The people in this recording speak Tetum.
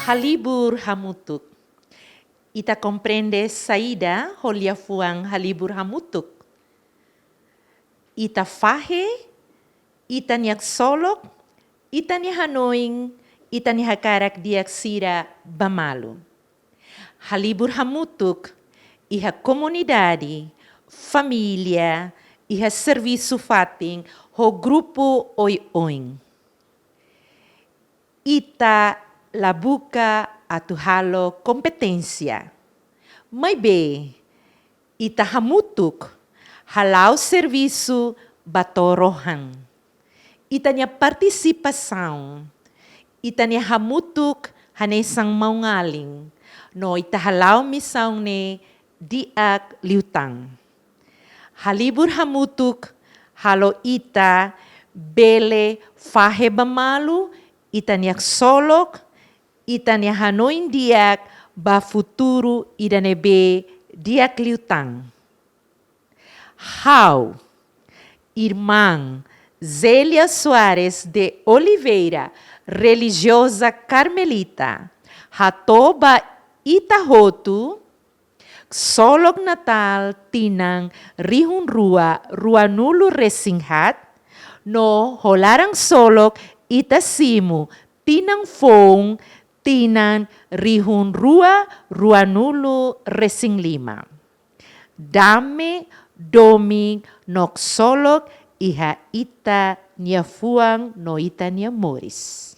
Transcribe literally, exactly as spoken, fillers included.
Halibur hamutuk. Ita komprende saida ho liafuan halibur hamutuk? Ita fahe ita-nia ksolok, ita-nia hanoin, ita-nia hakarak di'ak sira ba malu. Halibur hamutuk iha komunidade, família, iha servisu fatin, ho grupu oioin. Ita la buka atu halo kompeténsia. Maibé, ita hamutuk hala'o servisu ba to'o rohan. Ita-nia partisipasaun, ita-nia hamutuk hanesan maun-alin, no ita hala'o misaun ne'e di'ak liután. Halibur hamutuk halo ita bele fahe ba malu ita-nia ksolok, ita-nia hanoin di'ak ba futuru ida ne'ebé di'ak liután. Ha'u, Irmã Zélia Soares de Oliveira, relijioza karmelita, hato'o ba ita hotu ksolok Natál tinan rihun rua ruanulu-resin-haat, no ho laran ksolok ita simu tinan foun tinan rihun rua ruanulu-resin-lima. Dame, domin no ksolok iha ita-nia fuan no ita-nia moris.